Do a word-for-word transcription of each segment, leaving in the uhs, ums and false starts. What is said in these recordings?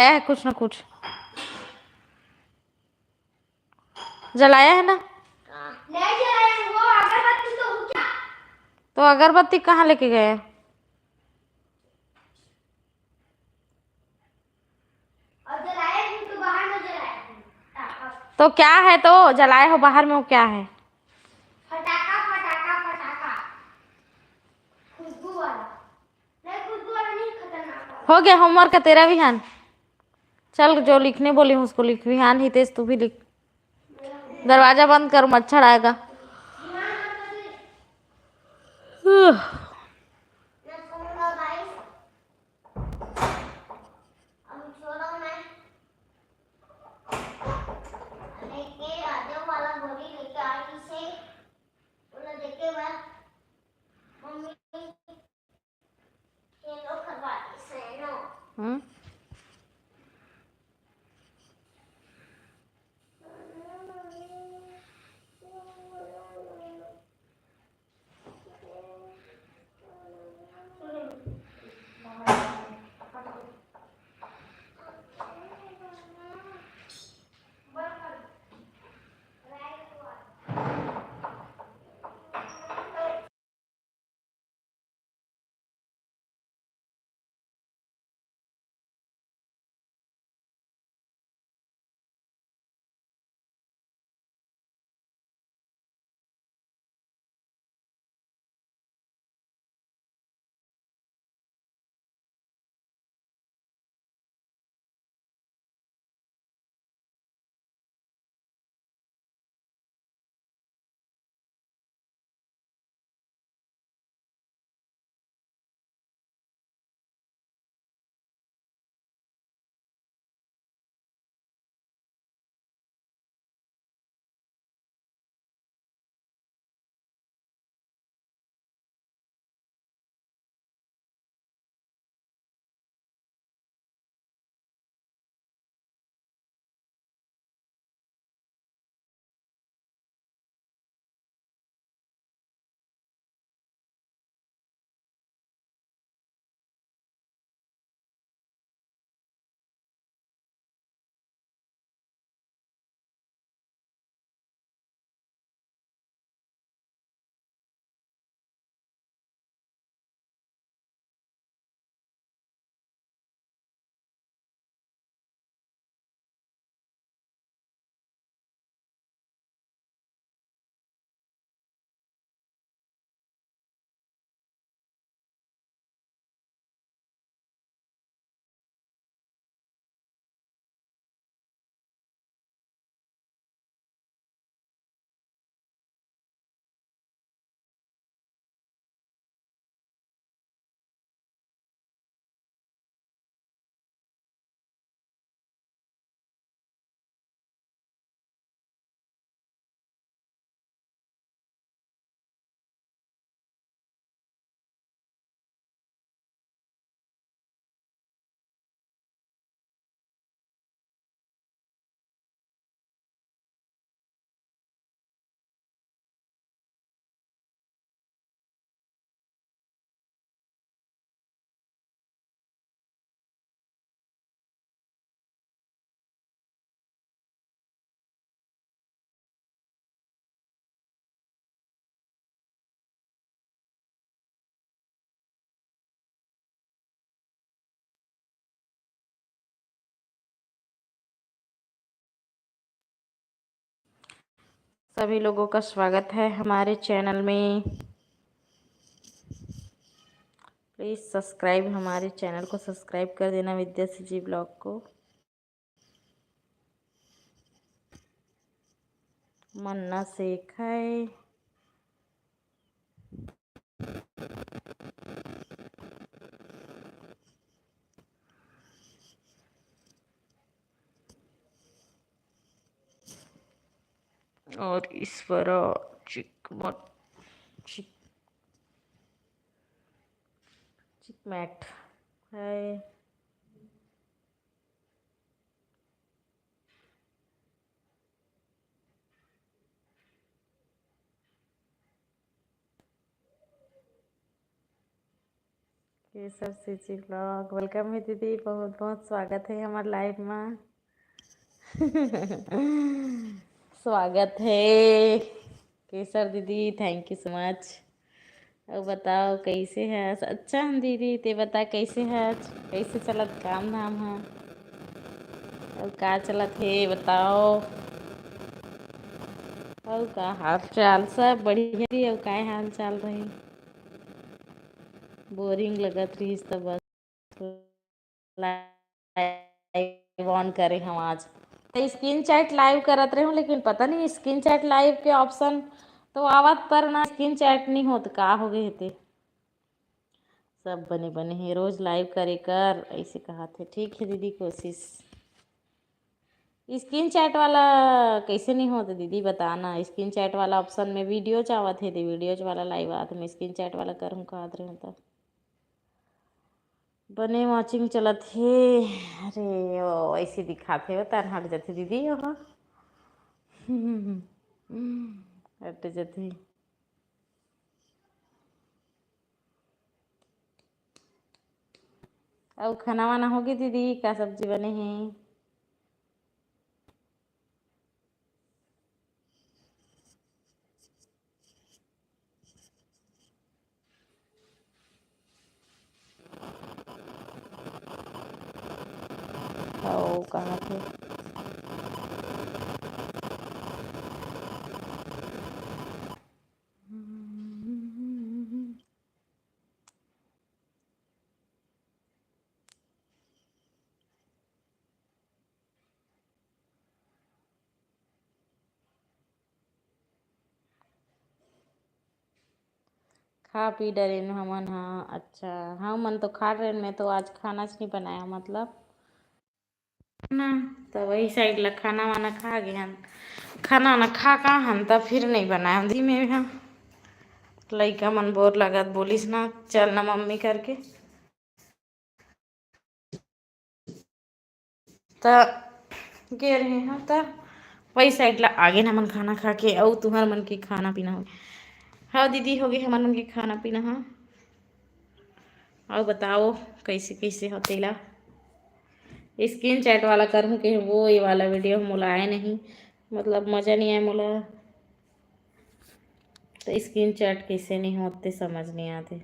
है कुछ ना कुछ। जलाया है ना? नहीं जलाया, वो अगरबत्ती तो हो क्या? तो अगरबत्ती कहाँ लेके गए? और जलाए भी तो बाहर में जलाए थे। तो क्या है, तो जलाए हो बाहर में, वो क्या है? फटाका, फटाका, फटाका। खुशबू वाला। नहीं, खुशबू वाला नहीं, खतरनाक वाला। हो गया होमवर्क का तेरा, विहान। चल, जो लिखने बोली हूँ उसको लिख। विहान, हितेश, तू भी लिख। दरवाजा बंद कर, मच्छर आएगा। हम्म। सभी लोगों का स्वागत है हमारे चैनल में। प्लीज सब्सक्राइब, हमारे चैनल को सब्सक्राइब कर देना, विद्या सीजी ब्लॉग को। मन्ना शेख है। और ईश्वरा चिकमट चिक चिकमैट है। केसर सीसी vlog, welcome हे दीदी, बहुत बहुत स्वागत हे हमर live मा। स्वागत हे केसर दीदी, thank you so much। अउ बताओ, कैसे हस? अच्छा हम दीदी, ते बता, कैसे हस? कैसे चलत काम धाम ह? अउ का चलत हे, बताओ। अउ का हाल चाल? सब बढ़िया जी। अउ काय हाल चाल रही? Boring लगत रहिस त बस live on करे हंव आज। त screen chat live करत रहे हंव, लेकिन पता नहीं screen chat live के option तो आवत, पर ना screen chat नहीं होत, का हो गए हे ते? सब बने बने हे, रोज live करे कर, ऐसे कहा थे। ठीक है दीदी, कोशिश। Screen chat वाला कैसे नहीं होत दीदी, बताना। Screen chat वाला option में videos आवत हे, दे videos वाला live आत, मैं screen chat वाला करहूँ कहत रहे हूँ त। बने watching चलत हे। अरे ओ, ऐसे दिखात हे, ओ तार हट जथे दीदी, ओह। हट जथे। अउ खाना वाना होगे दीदी, का सब्जी बने हे? अउ कहाँ थे? खा पी डरेन हमन ह। अच्छा, हमन तो खा डरेन, मैं तो आज खानाच नहीं बनाया, मतलब ना, त वही side ला खाना वाना खा गे हन। खाना वाना खा का हन, त फिर नहीं बनाया धीमे ह। लइका मन बोर लगत, बोलिस ना, "चल ना मम्मी" करके। त गे रहे हंव, त वही side ला आगे हमन खाना खा के, अउ तुहर मन के खाना पीना हो। हाँ दीदी, हो गए हमर मन के खाना पीना ह। अउ बताओ, कैसे कैसे हो तेला? Screen chat वाला करहूँ के वो, ये वाला video मोला आए नहीं, मतलब मजा नहीं आए मोला। तो screen chat कैसे नहीं होते, समझ नहीं आते।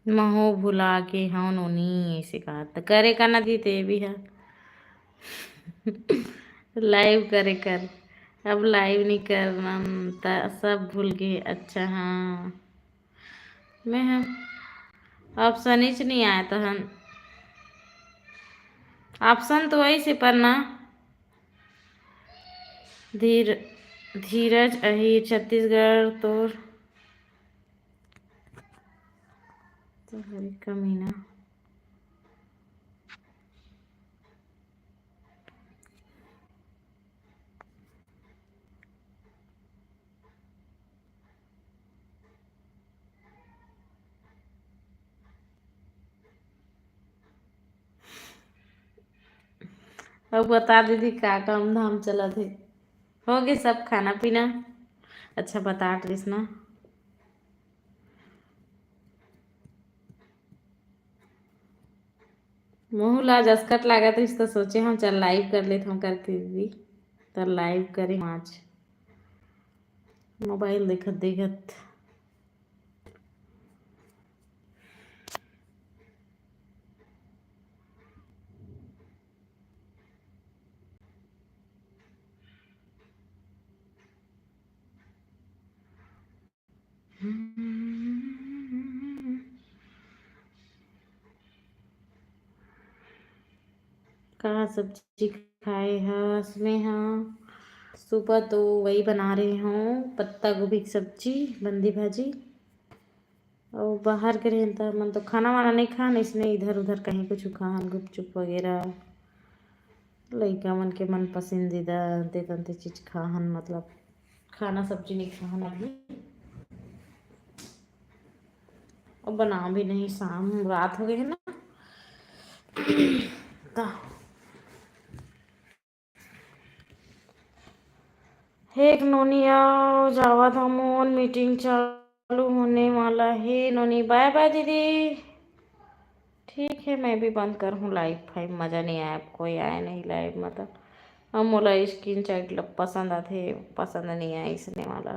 महू भुला के हव नोनी, ऐसे कहा त करे का ना दी ते भी ह। Live करे कर, अब live नहीं करना त सब भूल गए। अच्छा हाँ, मैं ह option हीच नहीं आया तहन। Option तो ऐसे पर ना धीर, धीरज अहीर छत्तीसगढ़ तोर तो हरे कमीना। अब बता दीदी, का काम धाम चलत हे? हो गए सब खाना पीना? अच्छा, बतात रहिस ना। मोहू ला आज असकट लागत रहिस, त सोचे हम चल live कर लेत हूँ करके दीदी, त live करे आज mobile देखत देखत। का सब्जी खाए हस? मैं ह सुबह तो वही बना रहे हूँ, पत्ता गोभी की सब्जी, बंदी भाजी। और बाहर के रहेन त मन तो खाना वाना नहीं खान, इसने इधर उधर कहीं कुछ खान, गुपचुप वगैरह, लइका मन के मन पसंदीदा अंते तंते चीज खाहन, मतलब खाना सब्जी नहीं खाहन अभी। और बना भी नहीं, शाम रात हो गई है ना। तो हे नोनी, आओ जावत हमन, मीटिंग चालू होने वाला है। नोनी, बाय बाय दीदी। ठीक है, मैं भी बंद कर हूँ लाइव फाइव, मज़ा नहीं आया, कोई आया नहीं लाइव में तो। अब मोला स्क्रीन शॉट पसंद आते, पसंद नहीं आया इसने वाला।